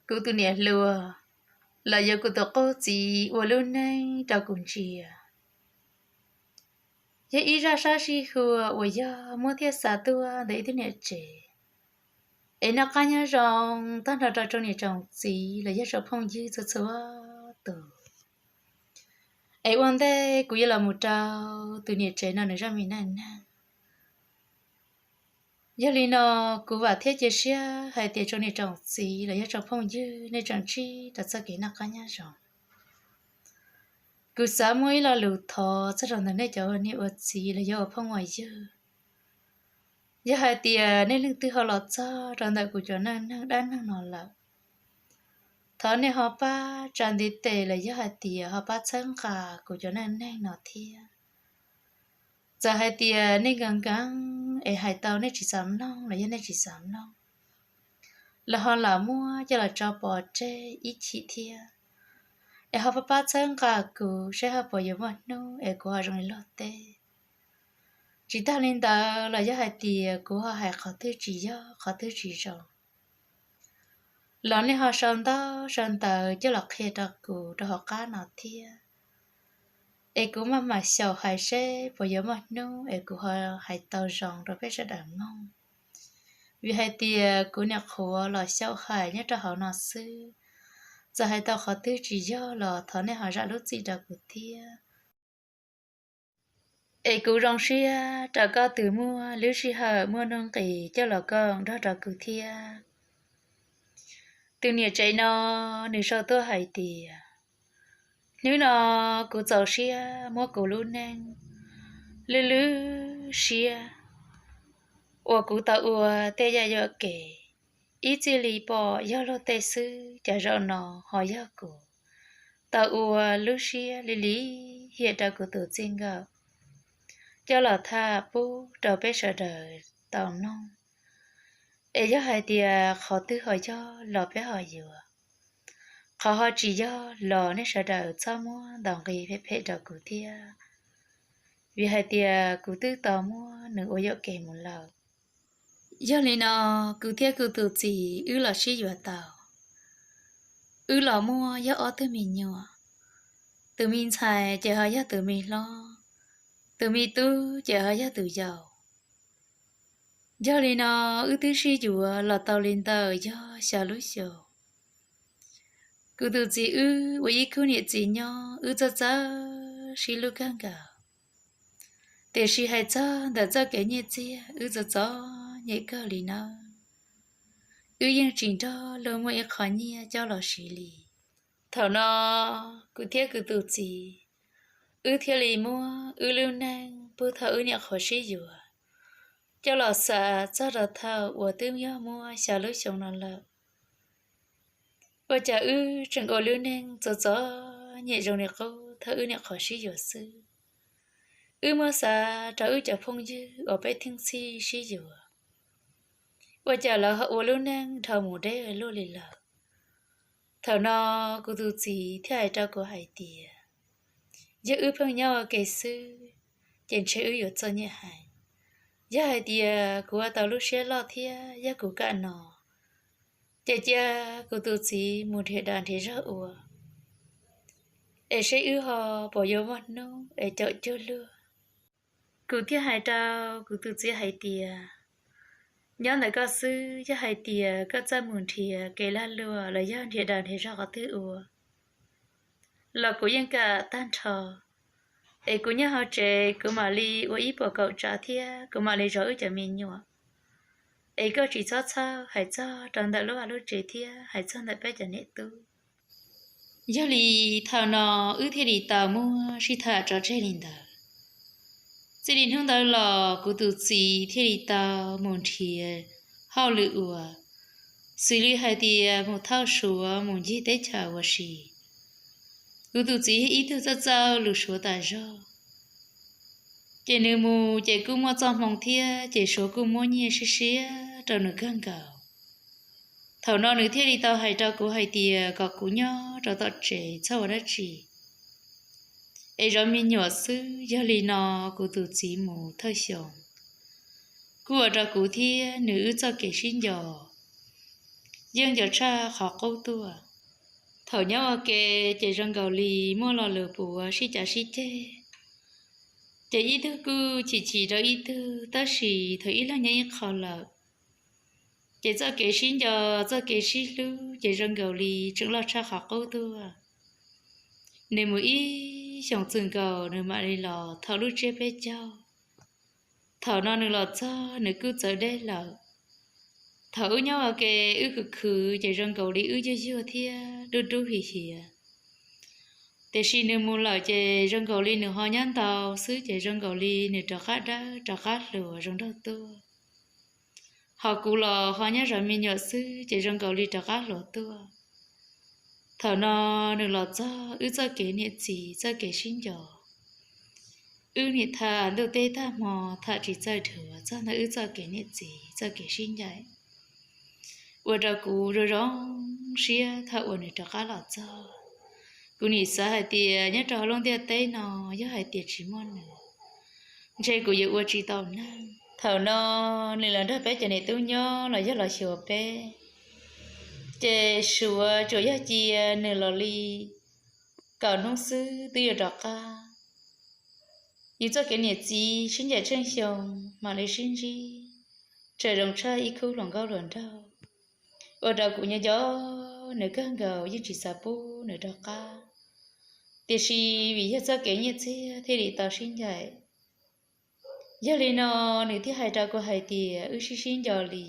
kuv tus niam hluas los yog kuv tus qub txiv ua lub neej rau kuv ntsia. Yog ib zaj sab sij huam uas yog muab thiab xa tuaj ntawm ib tug niam tsev, es noj qab nyob zoo tag nrho rau tsoom niam tsoom txiv los yog tsoom phooj ywg txhua txhua tus. Es ua ntej kuv yuav los mus rau tus niam tsev no nws zaj me neej neeg. Yog li no, kuv vam thiab cia siab hais tias tsoom niam tsoom txiv los yog tsoom phooj ywg nej tseem ntsib rau txoj kev noj qab nyob zoo. Kuv xav muaj ib lo lus thov txog rau ntawm nej cov ua niam ua txiv los yog ua phooj ua ywg. Yog hais tias nej leej twg ho los txog rau ntawm kuv cov neej neeg dab neeg no lawm, thov nej ho pab tsa ntiv tes los yog hais tias ho pab txhawb nqa kuv cov neej neeg no thiab. Txawm hais tias nej nkees nkees es hais tau nej tsis xav mloog los yog nej tsis xav mloog, los ho lam muab coj los tso pov tseg ib chim thiab, es ho pab pab txhawb nqa kuv saib ho puas yuav muaj hnub es kuv ho zoo li luag teb. Tsis tag li ntawd los yog hais tias kuv ho hais qhov twg tsis yog qhov twg tsis zoo, los nej ho sau ntaub sau ntawv coj los qhia rau kuv rau hauv qab no thiab. Es kuv maj mam xyaum hais seb puas yuav muaj hnub es kuv ho hais tau zoo rau peb sawv daws mloog. Vim hais tias kuv nyuam qhuav los xyaum hais nyob rau hauv no xwb, txawm hais tau qhov twg tsis yog los thov nej ho zam lub txim rau kuv thiab. Es kuv zoo siab rau koj tus muaj lub sij hawm muaj nuj nqis coj los koom nrog rau kuv thiab. Tus niam tsev no nws sau tuaj hais tias, hnub no kuv txaus siab muab kuv lub neej lwj lwj siab uas kuv tau ua tej yam yuam kev, ib txij li pom yog luag tej xwb, cas zaum no ho yog kuv tau ua lub siab li li hiam rau kuv tus txij nkawm coj los tham pub rau peb sawv daws tau mloog. Es yog hais tias qhov twg ho yog los peb ho yuav, qhov ho tsis yog los nej sawv daws txhob muab ntaus nqi phem phem rau kuv thiab, vim hais tias kuv twb tau muab nws ua yuam kev mus lawm. Yog li no, kuv thiab kuv tus txiv wb los sib yuav tau. Wb los muaj yog ob tug me nyuam, tus me ntxhais ces ho yog tus me hlob, tus me tub ces ho yog tus yau. Yog li no, wb twb sib yuav los tau li ntawm yog xya lub xyoo. Kuv tus txiv wb ua ib khub niam txiv nyob wb txawj txawj sib hlub kawg nkaus, tiam sis hais txog ntawm txoj kev nyiaj txiag wb txom txom nyem kawg li nawb. Wb yeej tsis nrog luag muaj ib qho nyiaj coj los siv li. Thaum no, kuv thiab kuv tus txiv, wb thiaj li muab wb lub neej puag thaum wb nyuam qhuav sib yuav coj los xav txog rau thaum uas twb yog muaj xya lub xyoo no lawm, ua cas wb tseem ua lub neej txom txom nyem zoo li qub thaum wb nyuam qhuav sib yuav xwb. Wb muab xav rau wb cov phooj ywg uas peb theej txhij sib yuav, ua cas lawv ho ua lub neej dhau mus deb luaj li lawm. Thaum no, kuv tus txiv thiaj hais rau kuv hais tias, yog wb pheej nyob ua ke xwb, ces ntshe wb yuav txom nyem heev. Yog hais tias kuv ua tau lub siab loj thiab yog kuv kam no, ces cia kuv tus txiv mus nrhiav dag nrhiav zog ua, es seb wb ho puas yuav muaj hnub es caum cuag luag. Kuv thiaj hais rau kuv tus txiv hais tias, nyob ntawm koj xwb, yog hais tias koj txawj mus nrhiav kev lag luam los yog nrhiav dag nrhiav zog qhov twg ua los kuv yeej kam tag nrho. Es kuv nyob hauv tsev, kuv mam li ua ib puas kaum tsav thiab kuv mam li zov wb cov me nyuam. Es koj tsis txhob txhawj hais txog rau ntawm lub vaj lub tsev thiab hais txog ntawm peb cov niam tub. Yog li, thaum no wb thiaj li tau muab sib tham tso tseg li ntawd. Txij li hnub ntawd los kuv tus txiv thiaj li tau mus nrhiav hauj lwm ua, xws li hais tias mus thauj suav mus ncig teb chaws ua si. Kuv tus txiv yog ib tug txawj txawj lus suav tas zog, ces nws mus ces kuj muaj txoj hmoo thiab ces suav kuj muab nyiaj siab siab rau nws kawg nkaus. Thaum no nws thiaj li tau hais rau kuv hais tias kom kuv nyob rau tom tsev txhob ua dab tsi, es zov me nyuam xwb. Yog li no, kuv tus txiv mus thawj xyoo kuj ua rau kuv thiab nws wb txoj kev sib nco yeej nco tshaj qhov qub tuaj. Thaum nyob ua ke ces zoo nkaus li muaj lo lus puav sib cav sib ceg, ces ib tug kuj chim chim rau ib tug, tab sis thaum ib leeg nyob ib qho lawm, ces txoj kev sib nco, txoj kev sib hlub ces zoo nkaus li tseem loj tshaj qhov qub tuaj. Nws mus ib xyoos txwm nkaus nws mam li los thaum lub tsiab peb caug. Thaum no nws los txog nws kuj txawv deb lawm. Thaum wb nyob ua ke wb khwv khwv ces zoo nkaus li wb yuag yuag thiab dub dub hiv hiav. Tiam sis nws mus lawm ces zoo nkaus li nws ho nyob ntau xwb ces zoo nkaus li nws rov qab dawb rov qab hluas zoo nraug tuaj. Ho kuv los ho nyob zov me nyuam xwb ces zoo nkaus li rov qab hluas tuaj. Thaum no nws los txog wb txoj kev niam txiv txoj kev sib nco, wb niam tham ntuj teb tag hmo tham tsis txawj dhuav txog ntawm wb txoj kev niam txiv txoj kev sib ncaim, ua rau kuv zoo zoo siab thaum uas nws rov qab los txog. Kuv nim xav hais tias nyob rau hauv lub ntiaj teb no yog hais tias tsis muaj nws, ntshe kuv yuav ua tsis tau neeg. Thaum no nws los nrog peb cov niam tub nyob los yog los xyuas peb, ces suav tsuas yog cia nws los li kaum hnub xwb twb yuav rov qab. Yus txoj kev niam txiv sib ncaim tsheej xyoo mam li sib ntsib, tseem zoo tshaj ib khub hluas nkauj hluas nraug, ua rau kuv nyob nco nws kawg nkaus yeej tsis xav pub nws rov qab. Tiam sis vim yog txoj kev nyiaj txiag thiaj li tau sib ncaim. Yog li no nws thiaj hais rau kuv hais tias wb sib sib nco li,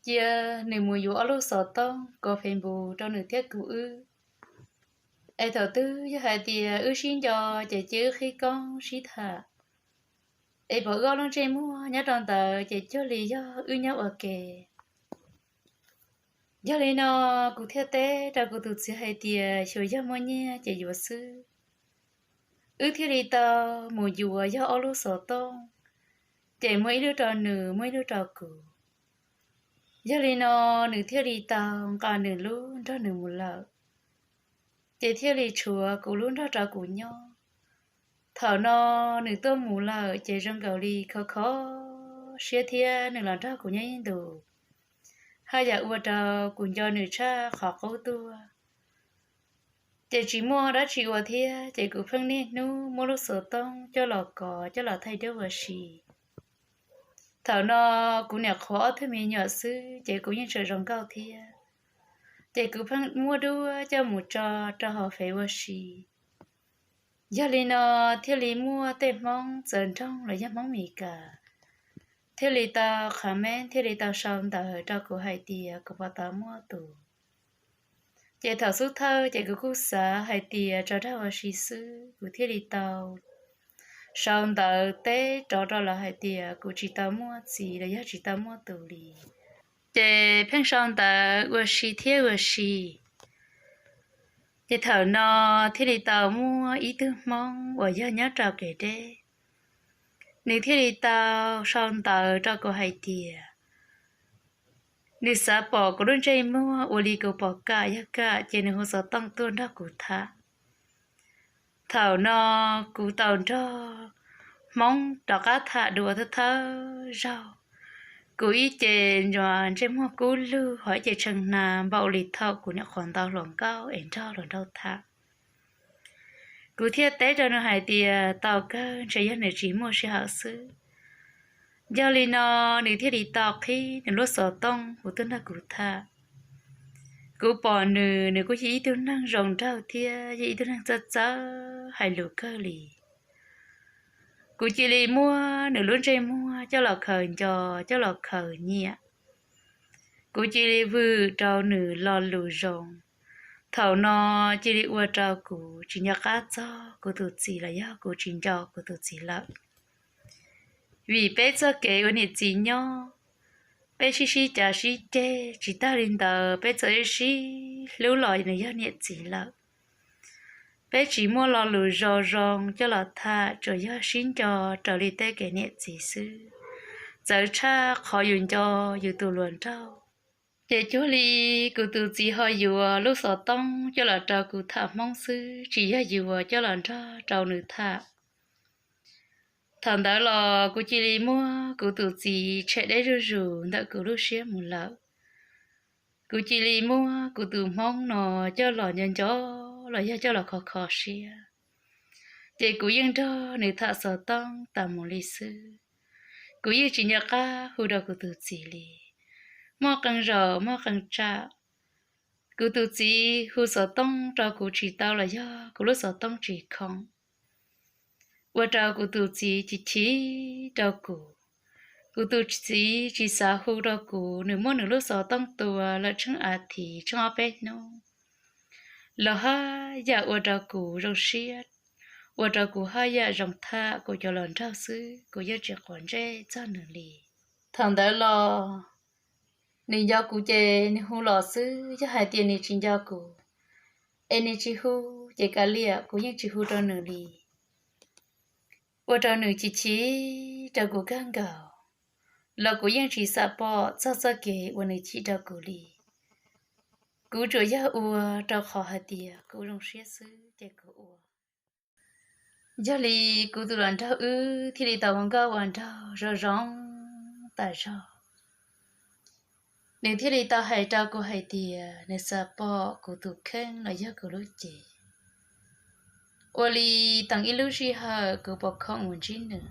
cia nws mus yuav ob lub xov tooj kov Facebook rau nws thiab kuv wb. Es thaum twg yog hais tias wb sib nco ces cia wb qhib koob sib tham, es pom wb ob lub ntsej muag nyob rau ntawd ces cuag li yog wb nyob ua ke. Yog li no kuv thiaj teb rau kuv tus txiv hais tias xyuas yog muaj nyiaj ces yuav xwb. Wb thiaj li tau mus yuav yog ob lub xov tooj, ces muaj ib lub rau nws muaj ib lub rau kuv. Yog li no nws thiaj li tau nqa nws lub nrog nws mus lawm, ces thiaj li tshuav kuv lub nrog rau kuv nyob. Thaum no nws tuaj mus lawm ces zoo nkaus li khov kho siab thiab nws los nrog kuv nyob ib ntus, haj yam ua rau kuv nco nws tshaj qhov qub tuaj. Ces tsis muaj dab tsi ua thiab ces kuv pheej niaj hnub muab lub xov tooj coj los kov coj los thaij duab ua si. Thaum no kuv niam qhuav ob tug me nyuam xwb ces kuv yeej tseem zoo nkauj thiab, ces kuv pheej muab duab coj mus tso rau hauv fev ua si. Yog li no thiaj li muaj tej Hmoob txawv nroog los yog Hmoob Mes Kas thiaj li tau comment thiaj li tau sau ntawv rau kuv hais tias kuv puas tau muaj tus. Ces thaum xub thawj ces kuv kuj xav hais tias tso dag ua si xwb, kuv thiaj li tau sau ntawv teb rov rau lawv hais tias kuv tsis tau muaj txiv los yog tsis tau muaj tus li. Ces pheej sau ntawv ua si thiab ua si. Ces thaum no thiaj li tau muaj ib tug Hmoob uas yog nyob rau kev deb, nws thiaj li tau sau ntawv rau kuv hais tias nws xav pom kuv lub ntsej muag ua li kuv pom kam yog kam ces nws hu xov tooj tuaj nrog kuv tham. Thaum no kuv tau nrog Hmoob rov qab tham dua thawj thawj zaug. Kuv ib ce ntsej muag kub lug ho ib ce tshee hnav npaum li thaum kuv niam qhuav ntau hluas nkauj es nrog hluas nraug tham. Kuv thiaj teb rau nws hais tias tau kawg, ntshe yog nws tsis muaj sij hawm xwb. Yog li no nws thiaj li tau qhib nws lub xov tooj hu tuaj nrog kuv tham. Kuv pom nws, nws kuj yog ib tug neeg zoo nraug thiab yog ib tug neeg txawj txawj hais lus kawg li. Kuv cia li muab nws lub ntsej muag coj los khaws nco, coj los khaws nyiam. Kuv cia li vwm rau nws lo lus zoo. Thaum no cia li ua rau kuv tsis nco qab txog kuv tus txiv los yog kuv tsis nco kuv tus txiv lawm. Vim peb txoj kev ua niam txiv nyob, peb sib sib cav sib ceg, tsis tag li ntawd peb txawm sib hlub los nws yog niam txiv lawm. Peb tsis muaj lo lus zoo zoo coj los tham, tsuas yog sib nco raws li tej kev niam txiv xwb. Txawv tshaj qhov yus nco yus tus hluas nraug. Ces cuag li kuv tus txiv ho yuav lub xov tooj coj los rau kuv tham Hmoob xwb, tsis yog yuav coj los nrog rau nws tham. Thaum ntawd los kuv cia li muab kuv tus txiv tshem deb zuj zus ntawm kuv lub siab mus lawm. Kuv cia li muab kuv tus hmoob no coj los nco nco los yog coj los kho kho siab, ces kuv yeej nrog nws tham xov tooj tas mus li xwb. Kuv yeej tsis nco qab hu rau kuv tus txiv li. Muaj qee zaus muaj qee tsam, kuv tus txiv hu xov tooj rau kuv tsis tau los yog kuv lub xov tooj tsis khoom, ua rau kuv tus txiv chim chim rau kuv. Kuv tus txiv tsis xav hu rau kuv, nws muab nws lub xov tooj tua lawm tsheej a thiv tsheej ob peb hnub los haj yam ua rau kuv zoo siab, ua rau kuv haj yam zoo tham kuv cov hluas nraug xwb, kuv yeej tsis quav ntsej txog nws li. Thaum ntawd los nws nco kuv ces nws hu los xwb, yog hais tias nws tsis nco kuv es nws tsis hu ces kav liam, kuv yeej tsis hu rau nws li. Ua rau nws chim chim rau kuv kawg nkaus, los kuv yeej tsis xam pom txog txoj kev uas nws chim rau kuv li. Kuv tsuas yog ua rau qhov hais tias kuv zoo siab xwb ces kuv ua. Yog li kuv tus hluas nraug wb thiaj li tau ua nkauj ua nraug zoo zoo tas zog. Nws thiaj li tau hais rau kuv hais tias nws xav pom kuv tus kheej los yog kuv lub cev. Ua li teem ib lub sij hawm kuv puas khoom mus ntsib nws.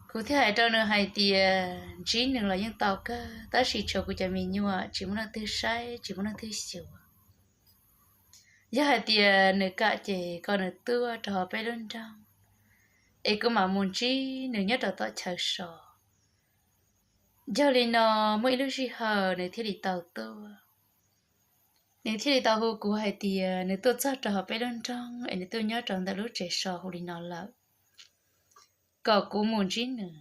Kuv thiaj hais rau nws hais tias ntsib nws los yeej tau kawg, tab sis tshuav kuv cov me nyuam tsis muaj leej twg saib tsis muaj leej twg xyuas. Yog hais tias nws kam ces kom nws tuaj rau hauv peb lub nroog, es kuv mam mus ntsib nws nyob rau tom chaw so. Yog li no, muaj ib lub sij hawm nws thiaj li tau tuaj. Nws thiaj li tau hu kuv hais tias nws tuaj txog rau hauv peb lub nroog es nws tuaj nyob rau ntawm lub tsev so hu li no lawm, kom kuv mus ntsib nws.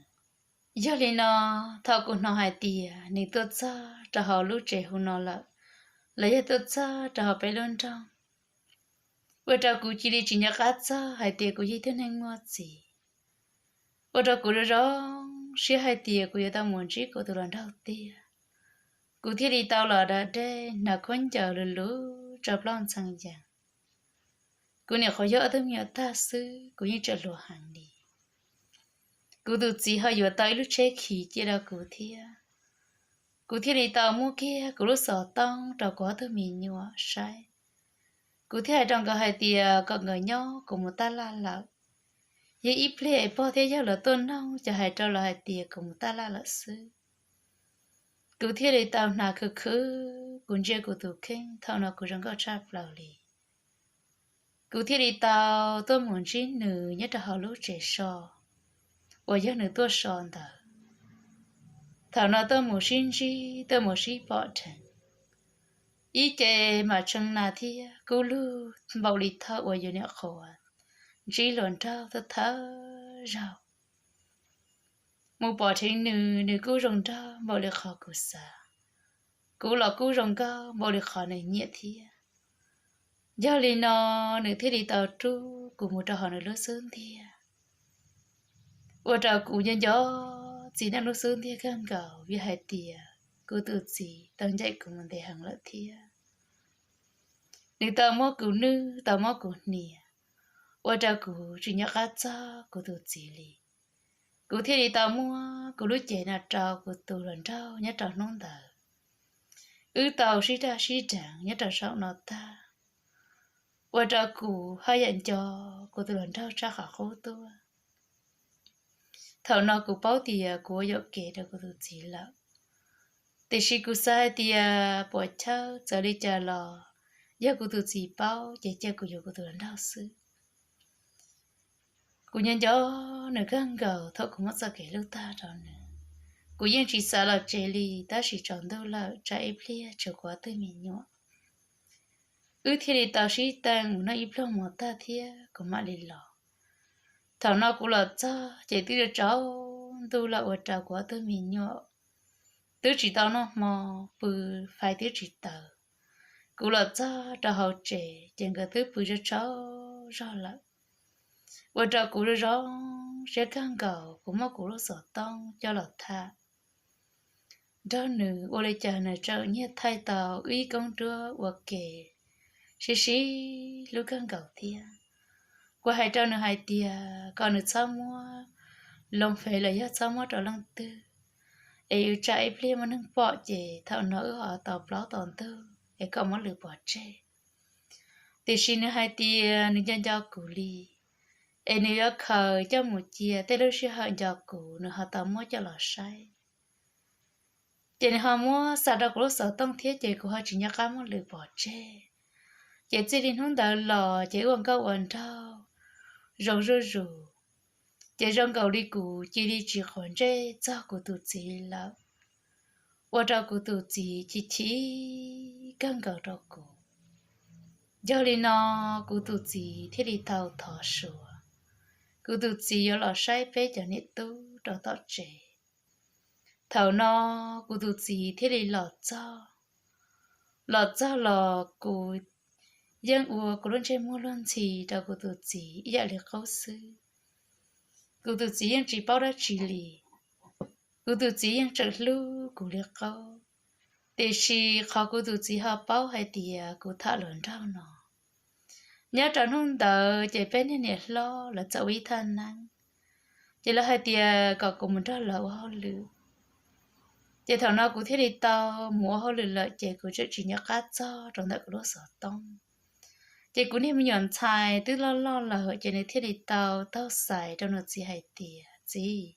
Yog li no, thaum kuv hnov hais tias nws tuaj txog rau hauv lub tsev hu no lawm, los yog tuaj txog rau hauv peb lub nroog, ua rau kuv cia li tsis nco qab txog hais tias kuv yog ib tug neeg muaj txiv. Ua rau kuv zoo zoo siab hais tias kuv yuav tau mus ntsib kuv tus hluas nraug tiag. Kuv thiaj li tau los da dej hnav khaub ncaws luv luv rau plaub ntxhee yees. Kuv nyuam qhuav yug ob tug me nyuam tag xwb, kuv yeej tseem hluas heev li. Kuv tus txiv ho yuav tau ib lub tsheb khi cia rau kuv thiab. Kuv thiaj li tau muab kiag kuv lub xov tooj rau kuv ob tug me nyuam saib. Kuv thiaj hais rau nkawd hais tias kom nkawd nyob, kuv mus taj laj lawm. Yog ib pliag es pog thiab yawg lawv tuaj noog ces hais rau lawv hais tias kuv mus taj laj lawm xwb. Kuv thiaj li tau hnav khwv khwv, kuv ntsia kuv tus kheej, thaum no kuv zoo nkauj tshaj plaws li. Kuv thiaj li tau tuaj mus ntsib nws nyob rau hauv lub tsev so uas yog nws tuaj so ntawd. Thaum no tuaj mus sib ntsib, tuaj mus sib pom dheev, ib ce mam tshee nas thiab kub lug npaum li thawj uas yus nyuam qhuav ntsib hluas nraug thawj thawj zaug. Mus pom dheev nws, nws kuj zoo nraug npaum li qhov kuv xav, kuv los kuj zoo nkauj npaum li qhov nws nyiam thiab. Yog li no, nws thiaj li tau rub kuv mus rau hauv nws lub xub ntiag, ua rau kuv nco nco txiv neej lub xub ntiag kawg nkaus, vim hais tias kuv tus txiv tau ncaim kuv mus ntev heev lawm thiab. Nws tau muab kuv nwj, tau muab kuv hnia, ua rau kuv tsis nco qab txog kuv tus txiv li. Kuv thiaj li tau muab kuv lub cev no rau kuv tus hluas nraug nyob rau hnub ntawd. Wb tau sib dag sib deev nyob rau saum no tag, ua rau kuv haj yam nco kuv tus hluas nraug tshaj qhov qub tuaj. Thaum no kuv paub tias kuv ua yuam kev rau kuv tus txiv lawm, tiam sis kuv xav hais tias puas chawj, txawm li cas los yog kuv tus txiv paub ces cia kuv yuav kuv tus hluas nraug xwb. Kuv nco nco nws kawg nkaus thaum kuv muab txoj kev hlub tag rau nws. Kuv yeej tsis xav los tsev li, tab sis tsaus ntuj lawm tsam ib pliag tshuav kuv ob tug me nyuam. Wb thiaj li tau sib teem mus noj ib pluag mov tag thiab kuv mam li los. Thaum no kuv los txog ces twb yuav tsaus ntuj lawm ua rau kuv ob tug me nyuam twb tsis tau noj hmo, pw fais twb tsis taws. Kuv los txog rau hauv tsev ces nkawd twb pw tsaug tsaug zog lawm, ua rau kuv zoo zoo siab kawg nkaus. Kuv muab kuv lub xov tooj coj los tham nrog nws, ua li cas nws tseem nyiag thaij tau wb ib koob nruab ua ke sib sib hlub kawg nkaus thiab. Kuv hais rau nws hais tias kom nws txhob muab loo fem los yog txhob muab rau leej twg, es wb tsam ib pliag muaj neeg pom ces thaum no wb ho tau plaub tau ntug es koj muab lwm pov tseg. Tiam sis nws hais tias nws nco nco kuv li, es nws yuav khaws coj mus cia, tej lub sij hawm nco kuv nws ho tau muab coj los saib. Ces nws ho muab xa rau kuv lub xov tooj thiab ces kuv ho tsis nco qab muab lwm pov tseg. Ces txij li hnub ntawd los ces wb ua nkauj ua nraug zoo zuj zus. Ces zoo nkaus li kuv cia li tsis quav ntsej txog kuv tus txiv lawm, ua rau kuv tus txiv chim chim kawg nkaus rau kuv. Yog li no, kuv tus txiv thiaj li tau thov suav, kuv tus txiv yuav los saib peb cov niam tub rau tom tsev. Thaum no kuv tus txiv thiaj li los txog. Los txog los kuv yeej ua kuv lub ntsej muag luag ntxhi rau kuv tus txiv ib yam li qub xwb. Kuv tus txiv yeej tsis paub dab tsi li. Kuv tus txiv yeej tseem hlub kuv li qub, tiam sis qhov kuv tus txiv ho paub hais tias kuv tham hluas nraug no. Nyob rau hnub ntawd ces peb niag niam hlob lawv txawm ua ib thaj neeb, ces lawv hais tias kom kuv mus nrog lawv ua hauj lwm. Ces thaum no kuv thiaj li tau mus ua hauj lwm lawm ces kuv tseem tsis nco qab txog rau ntawm kuv lub xov tooj. Ces kuv niag me nyuam ntxhais twb loj loj lawm ces nws thiaj li tau taug xaiv rau nws txiv hais tias, Txiv,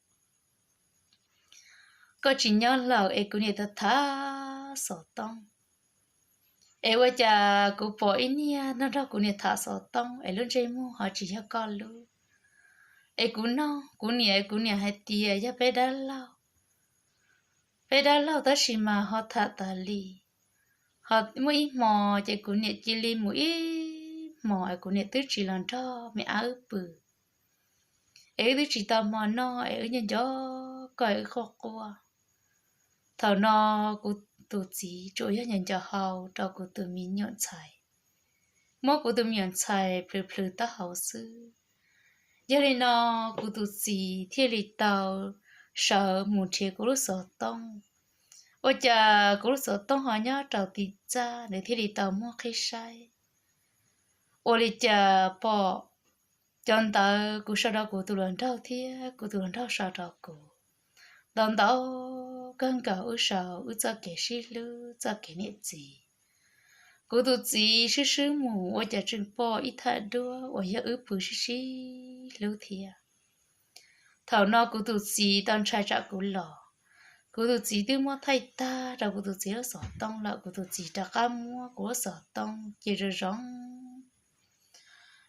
koj tsis nyob lawm es kuv niam tham tham xov tooj, es ua cas kuv pom ib niag nrog nrog kuv niam tham xov tooj es lub ntsej muag ho tsis yog koj lub. Es kuv nug kuv niam, kuv niam hais tias yog peb dab laug, peb dab laug tab sis mas ho tham tas li. Ho muaj ib hmo ces kuv niam cia li mus ib hmos es kuv niam twb tsis los nrog me ab wb pw, es wb twb tsis tau hmo noj es wb nco nco koj es wb quaj quaj. Thaum no kuv tus txiv tsuas yog nco nco hau rau kuv tus me nyuam ntxhais, muab kuv tus me nyuam ntxhais plhws plhws taub hau xwb. Yog li no, kuv tus txiv thiaj li tau sawv mus nrhiav kuv lub xov tooj. Ua cas kuv lub xov tooj ho nyob rau tim txaj, nws thiaj li tau muab qhib saib. Ua li cas pom cov ntawv kuv sau rau kuv tus hluas nraug thiab kuv tus hluas nraug sau rau kuv, ntau ntau kawg nkaus wb sau wb txoj kev sib hlub txoj kev niam txiv. Kuv tus txiv swb swb mus ua cas tseem pom ib thaj duab uas yog wb pw sib sib hlub thiab. Thaum no kuv tus txiv tau ntshai tsam kuv los, kuv tus txiv twb muab thaij tag rau kuv tus txiv lub xov tooj lawm, kuv tus txiv rov qab muab kuv lub xov tooj ces zoo zoo.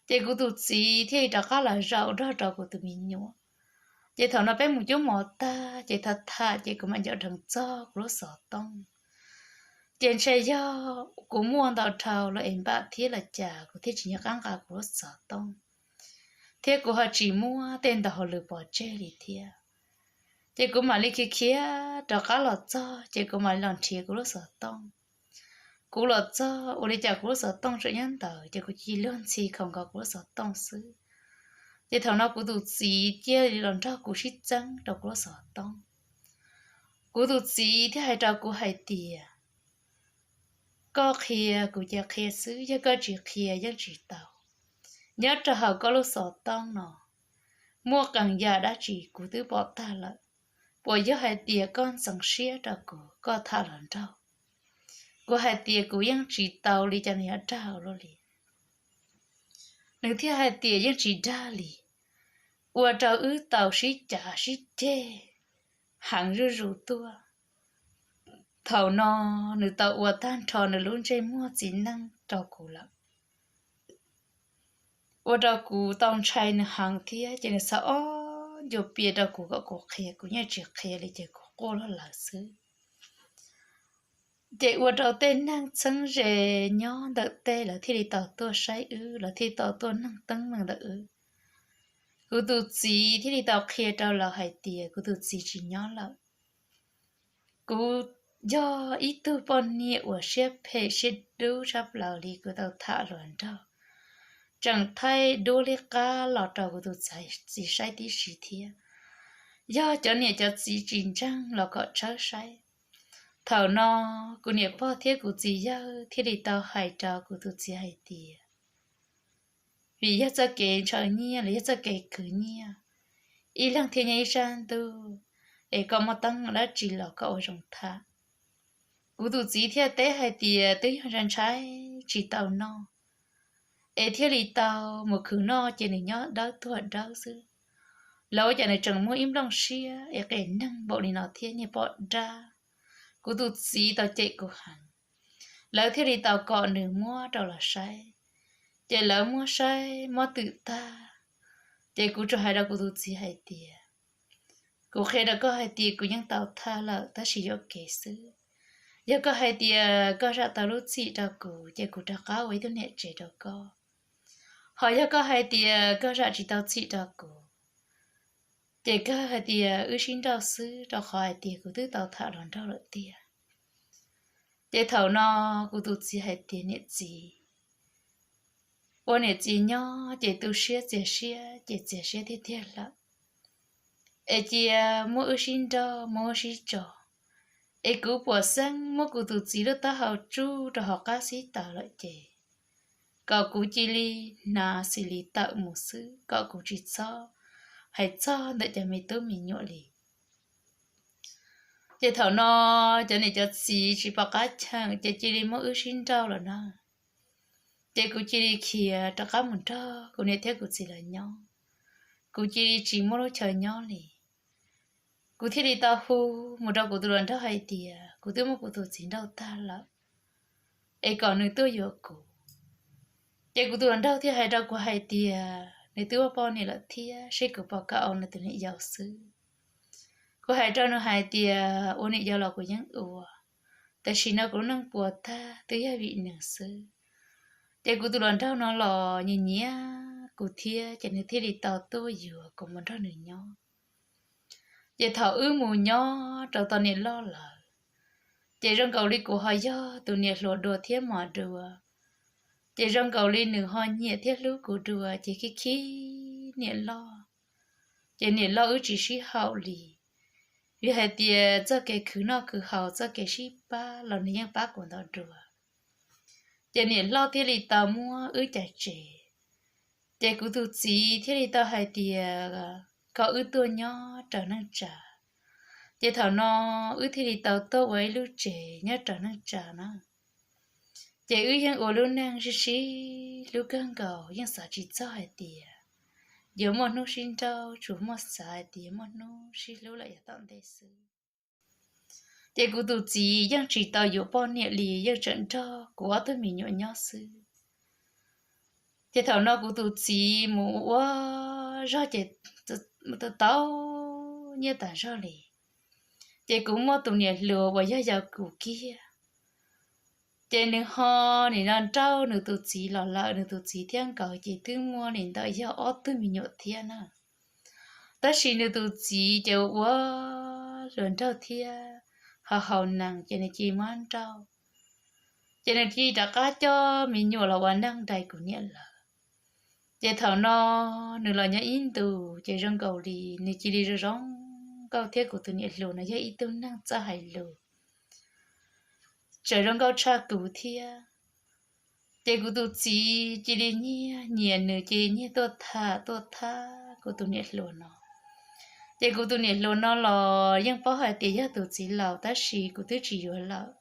Ces kuv tus txiv thiaj li rov qab los zaum nrog rau kuv tus me nyuam. Ces thaum no peb mus cuab mov tag ces tham tham ces kuv mam nco dheev txog kuv lub xov tooj. Ces ntshe yog kuv muaj ntau dhau los es npam thiab los cas kuv thiaj tsis nco qab nqa kuv lub xov tooj, thiab kuv ho tsis muab tej ntawd hauv lwm pov tseg li thiab. Ces kuv mam li khiav khiav rov qab los txog ces kuv mam li los nrhiav kuv lub xov tooj. Kuv los txog ua li cas kuv lub xov tooj tseem nyob ntawd ces kuv cia li luag ntxhi khaus nkaus kuv lub xov tooj xwb. Ces thaum no kuv tus txiv cia li los nrog kuv sib txeeb rau kuv lub xov tooj. Kuv tus txiv thiaj hais rau kuv hais tias, koj qhia kuv cia qhia xwb, yog koj tsis qhia yeej tsis tau. Nyob rau hauv koj lub xov tooj no muaj qee yam dab tsi kuv twb pom tag lawm. Puas yog hais tias koj ntxeev siab rau kuv, koj tham hluas nraug? Kuv hais tias kuv yeej tsis tau li cas nws yuav dag luaj li. Nws thiaj hais tias yeej tsis dag li, ua rau wb tau sib cav sib ceg heev zuj zus tuaj. Thaum no nws tau ua tag nrho nws lub ntsej muag txiv neej rau kuv lawm, ua rau kuv tau ntshai nws heev thiab ces nws xav ob ncua pias rau kuv kom kuv qhia, kuv yeej tsis qhia li ces kuv quaj lawm xwb. Ces ua rau tej neeg txheeb ze nyob ntawm teb lawv thiaj li tau tuaj saib wb, lawv thiaj li tau tuaj noog teeb meem ntawm wb. Kuv tus txiv thiaj li tau qhia rau lawv hais tias kuv tus txiv tsis nyob lawm. Kuv yog ib tug poj niam uas siab phem siab dub tshaj plaws li, kuv tau tham hluas nraug, tseem thaij duab liab qab los rau kuv tus txiv saib tib si thiab. Yog cov niam cov txiv tsis ntseeg los kom tshawb saib. Thaum no kuv niam pog thiab kuv txiv yawg thiaj li tau hais rau kuv tus txiv hais tias, vim yog txoj kev ntshaw nyiaj los yog txoj kev khwv nyiaj, ib leeg thiaj nyob ib sab ntuj, es koj muaj teeb meem dab tsi los koj ua zoo tham. Kuv tus txiv thiaj teb hais tias twb yog ntshai ntshai tsis tau noj, es thiaj li tau mus khwv noj ces nws nyob dawb tuag dawb xwb. Lawv ua cas nws tseem muaj ib nplooj siab es qes neeg npaum li no thiab niag poj dab. Kuv tus txiv tau cem kuv heev, lawv thiaj li tau kom nws muab rau los saib. Ces lawv muab saib mob twm tag, ces kuv tsuas hais rau kuv tus txiv hais tias, kuv qhia rau koj hais tias kuv yeej tau thaj lawm tab sis yuam kev xwb. Yog koj hais tias koj zam tau lub txim rau kuv ces kuv rov qab ua ib tug niam tsev rau koj. Ho yog koj hais tias koj zam tsis tau txim rau kuv, ces kawg hais tias wb sib nrauj xwb rau qhov hais tias kuv twb tau tham los nraug lawm tiag. Ces thaum no kuv tus txiv hais tias niam txiv, ua niam txiv nyob ces tu siab txias siab ces txias siab tiag tiag lawm. Es cia muab wb sib nrauj muab wb sib tso, es kuv puas xeeb muab kuv tus txiv lub taub hau tsuj rau hauv qab xib taws lawm ces kom kuv cia li hnav xws li tawm mus xwb kom kuv tsis txhob hais txog ntawm cov me tub me nyuam li. Ces thaum no cov niam cov txiv tsis pom qab cheem ces cia li muab wb sib nrauj lawm na. Ces kuv cia li khiav rov qab mus nrog kuv niam thiab kuv txiv lawv nyob, kuv cia li tsis muaj lub chaw nyob li. Kuv thiaj li tau hu mus rau kuv tus hluas nraug hais tias kuv twb muab kuv tus txiv nrauj tag lawm, es kom nws tuaj yuav kuv. Ces kuv tus hluas nraug thiaj hais rau kuv hais tias nws twb ua poj niam lawm thiab seb kuv puas kam ua nws tus niam yau xwb. Kuv hais rau nws hais tias ua niam yau los kuv yeej ua, tam sim no kuv lub neej puas tag twb yog vim nws xwb. Ces kuv tus hluas nraug no los nyiam nyiam kuv thiab ces nws thiaj li tau tuaj yuav kuv mus nrog nws nyob. Ces thaum wb mus nyob rau tom niam loj lawm, ces zoo nkaus li kuv ho yog tus niam hluas dua thiab mos dua. Ces zoo nkaus li nws ho nyiam thiab hlub kuv dua ces khib khib niam loj. Ces niam loj wb tsis sib haum li, vim hais tias txoj kev khwv noj khwv haus txoj kev sib pab los nws yeej pab kuv ntau dua. Ces niam loj thiaj li tau muab wb cais tseg. Ces kuv tus txiv thiaj li tau hais tias kom wb tuaj nyob raws neej tsa. Ces thaum no wb thiaj li tau tuaj ua ib lub tsev nyob raws neej tsa na. Ces wb yeej ua lub neej sib sib hlub kawg nkaus, yeej xav tsis txog hais tias yuav muaj hnub sib nrauj, tsuas muaj xav hais tias muaj hnub sib hlub lawm yav tom ntej xwb. Ces kuv tus txiv yeej tsis tau yuav poj niam li, yeej tseem nrog kuv ob tug me nyuam nyob xwb. Ces thaum no kuv tus txiv mus ua zog ces tau nyiaj tas zog li. Ces kuv muaj tus niam hluas uas yog yau kuv kiag, ces nws ho nim no nrauj nws tus txiv los lawm, nws tus txiv thiab nkawd ces twb muaj li ntawm yog ob tug me nyuam thiab na. Tab sis nws tus txiv ces ua ua hluas nraug thiab ho haus nees ces nws cia li muab nrauj. Ces nws cia li rov qab coj me nyuam los ua neej nraim kuv niam lawm. Ces thaum no nws los nyob ib ntus ces zoo nkaus li nws cia li zoo zoo nkauj thiab kuv tus niam hluas no yog ib tug neeg txawj hais lus, tseem zoo nkauj tshaj kuv thiab. Ces kuv tus txiv cia li nyiag nyiam nws, cia li nyiag tuaj tham tuaj thab kuv tus niam hluas no. Ces kuv tus niam hluas no los yeej paub hais tias yog tus txiv laus tab sis kuv twb tsis yuav lawm.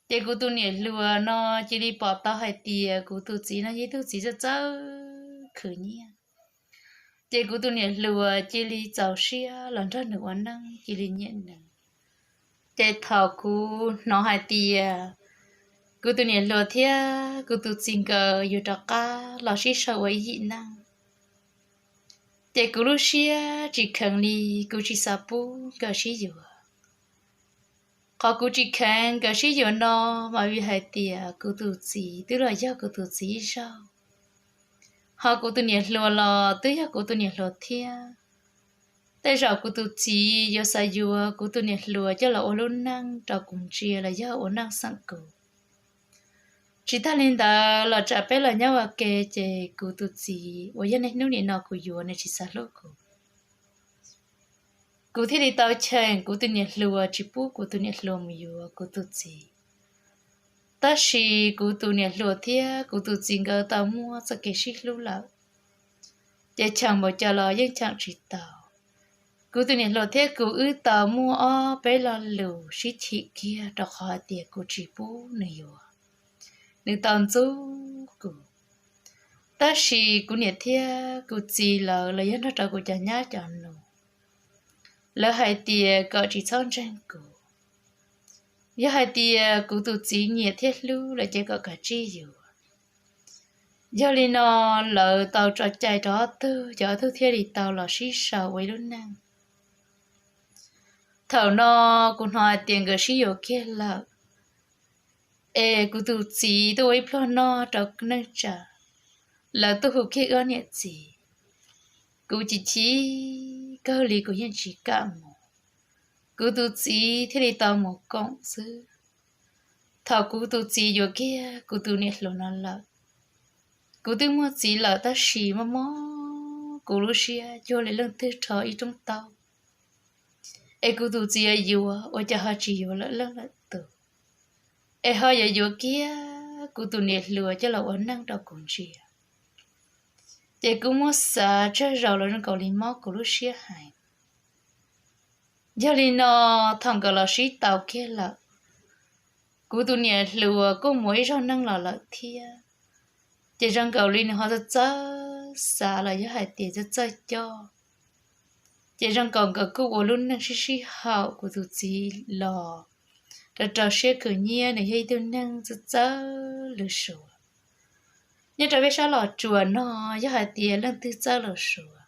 Ces kuv tus niam hluas no cia li pom tau hais tias kuv tus txiv no yog ib tug txiv txawj txawj khwv nyiaj. Ces kuv tus niam hluas cia li txaus siab los nrog nws ua neej, cia li nyiam nws. Ces thaum kuv hnov hais tias kuv tus niam hluas thiab kuv tus txiv nkawd yuav rov qab los sib sau ua ib yim neej, ces kuv lub siab tsis kheev li, kuv tsis xav pub nkawd sib yuav. Qhov kuv tsis kheev nkawd sib yuav no mas vim hais tias kuv tus txiv twb los yog kuv tus txiv ib zaug, ho kuv tus niam hluas los twb yog kuv tus niam hluas thiab. Tej zaum kuv tus txiv yuav xav yuav kuv tus niam hluas coj los ua lub neej rau kuv ntsia los yog ua neej xeem kuv. Tsis tag li ntawd los tsam peb los nyob ua ke ces kuv tus txiv uas yog niaj hnub nim no kuv yuav nws tsis xav hlub kuv. Kuv thiaj li tau cheem kuv tus niam hluas tsis pub kuv tus niam hluas mus yuav kuv tus txiv. Tab sis kuv tus niam hluas thiab kuv tus txiv nkawd tau muaj txoj kev sib hlub lawm, ces cheem npaum cas los yeej cheem tsis tau. Kuv tus niam hluas thiab kuv wb tau muaj ob peb lo lus sib chim kiag rau qhov hais tias kuv tsis pub nws yuav, nws tau ntxub kuv. Tab sis kuv niam thiab kuv txiv lawv los yog nrog rau kuv cov nyab cov nus, lawv hais tias kom tsis txhob ntseeg kuv. Yog hais tias kuv tus txiv nyiam thiab hlub lawm ces kom kav tsij yuav. Yog li no lawv tau tso cai rau ob tug, ces ob tug thiaj li tau los sib sau ua ib lub neej. Thaum no kuv hnov hais tias nkawd sib yuav kiag lawm, es kuv tus txiv tuaj ua ib pluag noj rau neej tsa, lawv tuaj hu kiag wb niam txiv. Kuv chim chim kawg li kuv yeej tsis kam mus, kuv tus txiv thiaj li tau mus koom xwb. Thaum kuv tus txiv yuav kiag kuv tus niam hluas no lawm, kuv twb muaj txiv lawm tab sis mob mob kuv lub siab cuag li leej twg rho ib roob taub. Es kuv tus txiv yuav yuav ua cas ho tsis yuav lawm leej lawm tus, es ho yuav yuav kiag kuv tus niam hluas coj los ua neej rau kuv ntsia. Ces kuv muab xav tsawg zaus los zoo nkaus li mob kuv lub siab heev. Yog li no thaum nkawd los sib tau kiag lawm, kuv tus niam hluas kuj mus ib zaug neej los lawm thiab. Ces zoo nkaus li nws ho txawj txawj xav los yog hais tias txawj txawj coj, ces zoo nkaus nkawd kuj ua lub neej sib sib haum kuv tus txiv los rau rau siab khwv nyiab. Nws yog ib tug neeg txawj txawj lws Suav, nyob rau peb sab Los Tsuas no yog hais tias leej twg txawj lus Suav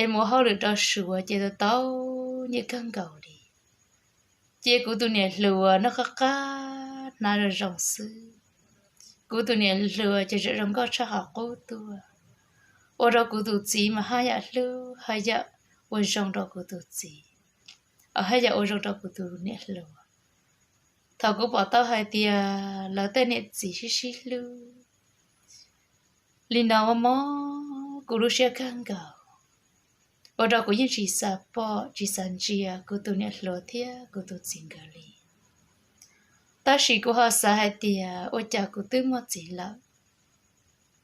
es mus hauj lwm rau Suav ces tau tau nyiaj kawg nkaus li. Ces kuv tus niam hluas noj qab qab hnav zoo zoo xwb, kuv tus niam hluas ces tseem zoo nkauj tshaj qhov qub tuaj, ua rau kuv tus txiv mas haj yam hlub haj yam ua zoo rau kuv tus txiv, haj yam ua zoo rau kuv tus niam hluas. Thaum kuv pom tau hais tias lawv tej niam txiv sib sib hlub li no mob mob kuv lub siab kawg nkaus, ua rau kuv yeej tsis xav pom tsis xav ntsia kuv tus niam hluas thiab kuv tus txiv nkawd li. Tab sis kuv ho xav hais tias ua cas kuv twb muaj txiv lawm,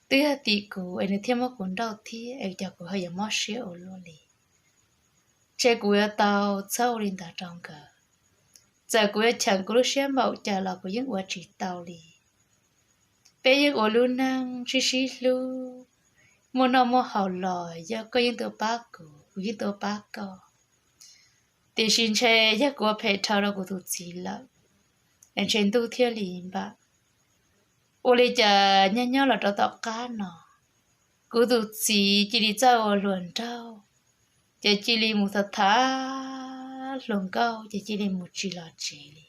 twb yog tim kuv es nws thiaj muab kuv nrauj thiab es cas kuv ho yuav mob siab ua luaj li. Ntshe kuv yuav tau txhob ua li ntawd rau nkawd. Txawm kuv yuav cheem kuv lub siab npaum cas los kuv yeej ua tsis tau li. Peb yeej ua lub neej sib sib hlub, muaj noj muaj haus los yog koj yeej tuaj pab kuv, kuv yeej tuaj pab koj. Tiam sis ntshe yog kuv ua phem dhau rau kuv tus txiv lawm, es ntshe ntuj thiaj li npam. Ua li cas nyob nyob los rau tom qab no, kuv tus txiv cia li txawj ua hluas nraug, ces cia li mus tham tham hluas nkauj ces cia li mus tsis los tsev li.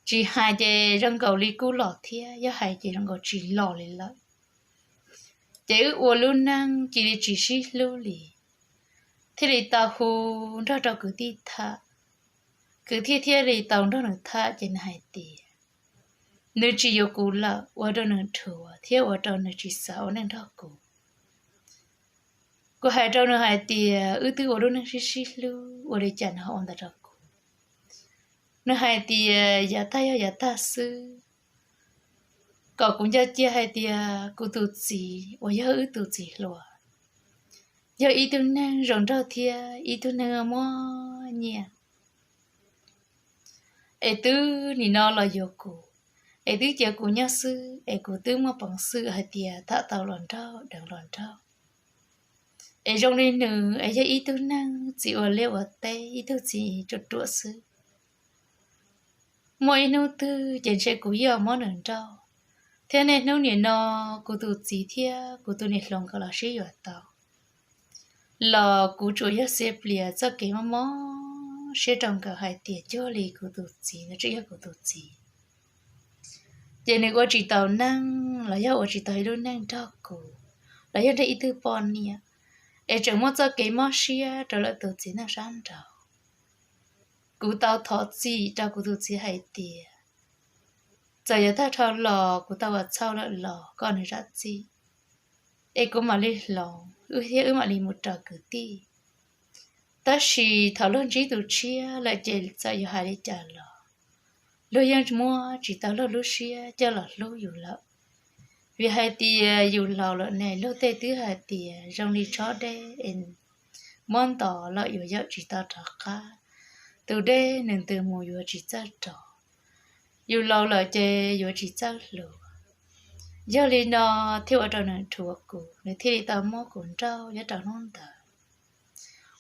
Tsis hais ces zoo nkaus li kuj los thiab, yog hais ces zoo nkaus tsis los li lawm. Ces wb ua lub neej cia li tsis sib hlub li, thiaj li tau hu nrog rau kwv tij tham. Kwv tij thiaj li tau nrog nws tham ces nws hais tias nws tsis yuav kuv lawm, ua rau nws dhuav thiab ua rau nws tsis xav ua neej nrog kuv. Kuv hais rau nws hais tias wb twb ua lub neej sib sib hlub, ua li cas nws ho ua ntawd rau kuv? Nws hais tias yav tag yog yav tag xwb, kom kuv nco cia hais tias kuv tus txiv uas yog wb tus txiv hluas yog ib tug neeg zoo nraug thiab ib tug neeg muaj nyiaj. Es twb nim no los yuav kuv, es twb cia kuv nyob xwb, es kuv twb muaj peev xwm hais tias tham tau hluas nraug deev hluas nraug. Es zoo li nws es yog ib tug neeg txiv ua liaj ua teb, ib tug txiv ruam ruam xwb. Muaj ib hnub twg ces ntshe kuv yeej muab nws nrauj, thiab niaj hnub nim no kuv tus txiv thiab kuv tus niam hluas nkawd los sib yuav tau, los kuv tsuas yog xiav plias txoj kev mob mob siab rau nkawd hais tias cuag li kuv tus txiv ntawd tseem yog kuv tus txiv. Ces nws ua tsis tau neej los yog ua tsis tau ib lub neej nrog kuv, los yog nrog ib tug poj niam, es tseem muaj txoj kev mob siab rau lawv tus txiv neej sab nraud. Kuv tau thov txim rau kuv tus txiv hais tias txawm yav tag dhau los kuv tau ua txhaum lawm los koj nws zam txim, es kuv mam li hloov wb thiab wb mam li mus raws kwv tij. Tab sis thaum luag ntsib tus tshiab lawm ces txawm yuav hais li cas los luag yeej muab tsis tau luag lub siab coj los hlub yus lawm. Vim hais tias yus laus lawm ne, luag tej twb hais tias zoo li tshob deb es muab ntos lawm yuav yawm tsis tau rov qab, tus dej nws ntws mus yuav tsis txawj rov, yus laus lawm ces yuav tsis txawj hluas. Yog li no thiaj ua rau nws dhuav kuv, nws thiaj li tau muab kuv nrauj nyob rau hnub ntawd,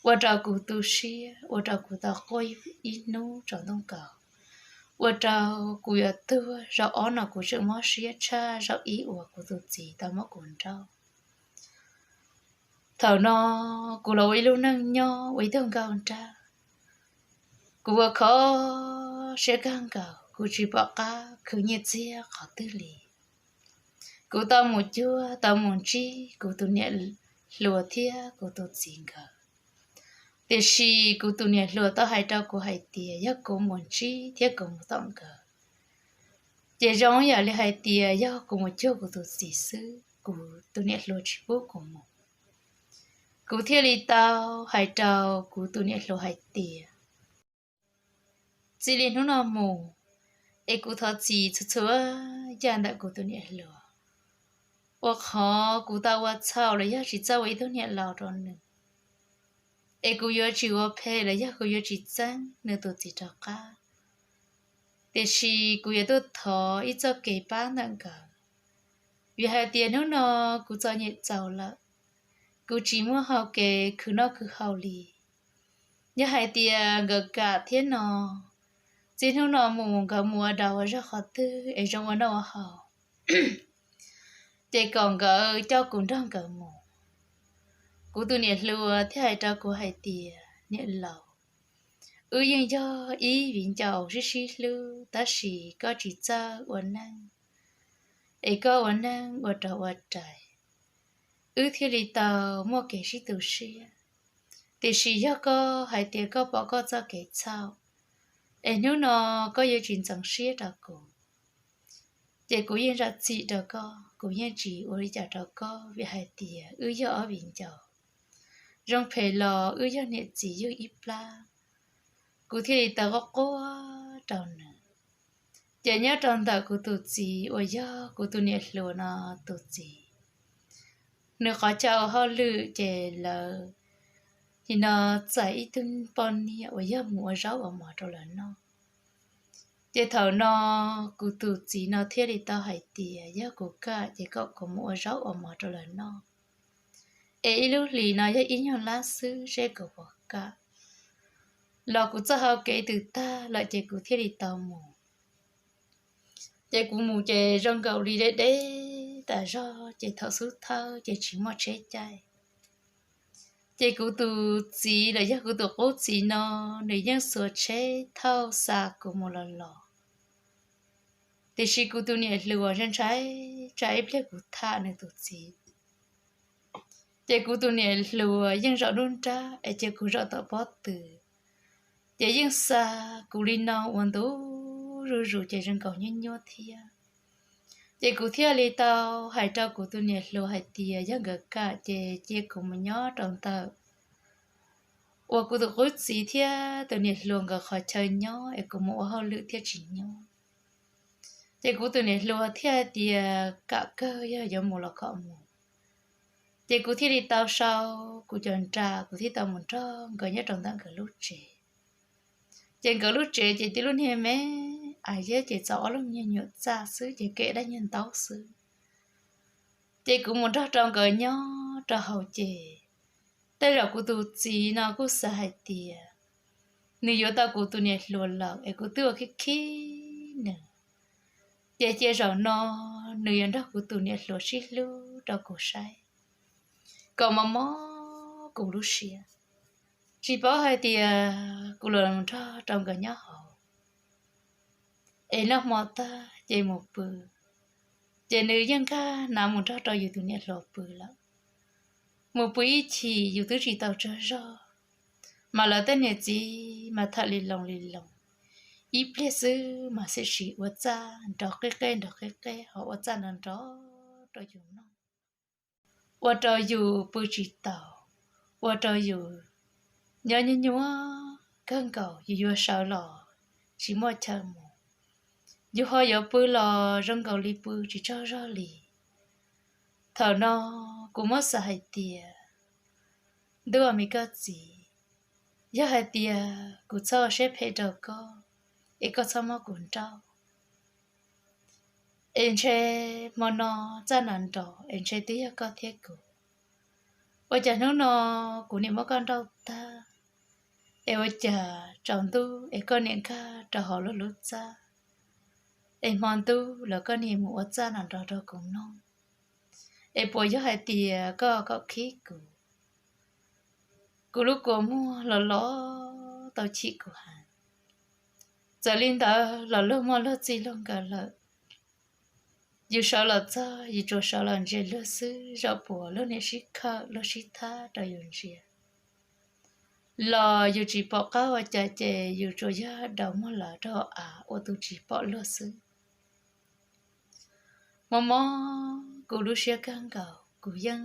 ua rau kuv tu siab, ua rau kuv tau quaj ib hnub tsaus ntuj nkaus, ua rau kuv yuav tuag. Zaum ob no kuv tseem mob siab tshaj zaum ib uas kuv tus txiv tau muab kuv nrauj. Thaum no kuv los ua ib lub neej nyob ua ib tug nkauj nraug, kuv ua kho siab kawg nkaus, kuv tsis pom qab khwv nyiaj txiag qhov twg li. Kuv tau mus cuag tau mus ntsib kuv tus niam hluas thiab kuv tus txiv nkawd, tiam sis kuv tus niam hluas tau hais rau kuv hais tias yog kuv mus ntsib thiab kuv mus tom nkawd, ces zoo yam li hais tias yog kuv mus cuag kuv tus txiv xwb, kuv tus niam hluas tsis pub kuv mus. Kuv thiaj li tau hais rau kuv tus niam hluas hais tias, txij li hnub no mus, es kuv thov txim txhua txhua yam ntawm kuv tus niam hluas, ua qhov kuv tau ua txhaum los yog tsis txawj ua ib tug niam laus rau nws, es kuv yuav tsis ua phem los yog kuv yuav tsis txeeb nws tus txiv rov qab. Tiam sis kuv yuav tuaj thov ib txoj kev pab ntawm nkawd, vim hais tias hnub no kuv txom nyem txaus lawm, kuv tsis muaj hau kev khwv noj khwv haus li. Yog hais tias nkawd kam thiab no, txij hnub no mus nkawd mus ua dog ua zog qhov twg es zoo ua noj ua haus, ces kom nkawd coj kuv nrog nkawd mus. Kuv tus niam hluas thiaj hais rau kuv hais tias, niam laus, wb yeej yog ib viv ncaus sib sib hlub, tab sis koj tsis txawj ua neej, es koj ua neej ua rau ua rais, wb thiaj li tau muaj kev sib tu siab. Tiam sis yog koj hais tias koj pom koj txoj kev txhaum, es hnub no koj yuav tsis ntxeev siab rau kuv, ces kuv yeej zam txim rau koj, kuv yeej tsis ua li cas rau koj, vim hais tias wb yog ob viv ncaus, zoo phem los wb yog niam txiv yug ib plab. Kuv thiaj li tau quaj quaj rau nws. Ces nyob rau ntawm kuv tus txiv uas yog kuv tus niam hluas no tus txiv, nws qhov chaw ua hauj lwm ces lawv nim no txais ib tug poj niam uas yog mus ua zaub ua mov rau lawv noj. Ces thaum no kuv tus txiv no thiaj li tau hais tias yog kuv kam ces kom kuv mus ua zaub ua mov rau lawv noj, es ib lub hlis no yog ib nyuag lab xwb seb kuv puas kam. Los kuv txoj hau kev twb tag lawm ces kuv thiaj li tau mus. Ces kuv mus ces zoo nkaus li deb deb tas zog, ces thaum xub thawj ces tsis muaj tsheb caij. Ces kuv tus txiv los yog kuv tus qub txiv no, nws yeej xuas tsheb thauj xa kuv mus los los. Tiam sis kuv tus niam hluas ntshai ntshai tsam ib pliag kuv tham nws tus txiv. Ces kuv tus niam hluas yeej zaum nruab nrab es cia kuv zaum tom pob tw, ces yeej xa kuv li no ua ntu zuj zus ces zoo nkaus nyuaj nyuaj thiab. Ces kuv thiaj li tau hais rau kuv tus niam hluas hais tias yog nkawd kam ces cia kuv mus nyob rau ntawm uas kuv tus qub txiv thiab tus niam hluas nkawd qhov chaw nyob es kuv mus ua hauj lwm thiaj tsis nyob. Ces kuv tus niam hluas thiaj hais tias kam kawg, yog yuav mus los kom mus. Ces kuv thiaj li tau sau kuv cov nra, kuv thiaj tau mus nrog nkawd nyob rau ntawm nkawd lub tsev. Ces nkawd lub tsev ces tib lub niag me ais thiab ces txaus ob lub me nyuam txaj xwb ces kev dab nyuag ntaub xwb. Ces kuv mus nrog rau nkawd nyob rau hauv ces tej zaum kuv tus txiv no kuj xav hais tias nws yuav tau kuv tus niam hluas lawm es kuv twb ua khib khib nws, ces cia zaum no nws yuav nrog kuv tus niam hluas sib hlub rau kuv saib, kom mos mos kuv lub siab. Tsis paub hais tias kuv los nrog rau nkawd nyob hauv es noj hmo tag ces mus pw, ces nws yeej nkag hnav mus nrog rau yus tus niam hluas pw lawm. Mus pw ib chim yus twb tsis tau tsaug zog, mas lawv tej niam txiv mas tham li loo li loo, ib pliag xwb mas sim sim ua txaj nrov qib qeb nrov qib qeb ho ua txaj nrov nrov rau yus mloog, ua rau yus pw tsis taus, ua rau yus nyob nyuaj nyuaj kawg nkaus, yus yuav sawv los tsis muaj chaw mus, yus ho yuav pw los zoo nkaus li pw tsis tsaug zog li. Thaum no kuv muab xav hais tias Ntuj aw me koj txiv, yog hais tias kuv txhob ua siab phem rau koj, es koj txhob muab kuv nrauj, es ntshe hmo no txaj nrov nrov es ntshe twb yog koj thiab kuv. Ua cas hnub no kuv niam muab koj nrauj tag, es ua cas tsaus ntuj es koj niam nkag rau hauv lub lub txaj, es hmo ntuj los koj niam mus ua txaj nrov nrov rau kuv mloog, es puas yog hais tias koj kom khib kuv? Kuv lub kua muag los los tau chim kuv heev. Txawm li ntawd los luag muaj luag txij luag nkawm lawm. Yus sawv los txog yus tsuas sawv los ntsia luag xwb, zaum puas luag niam sib khawm luag sib thab rau yus ntsia, los yus tsis pom qab ua cas ces yus tsuas yog daus muag lawv rau av ua tus tsis pom luag xwb. Mob mob kuv lub siab kawg nkaus, kuv yeej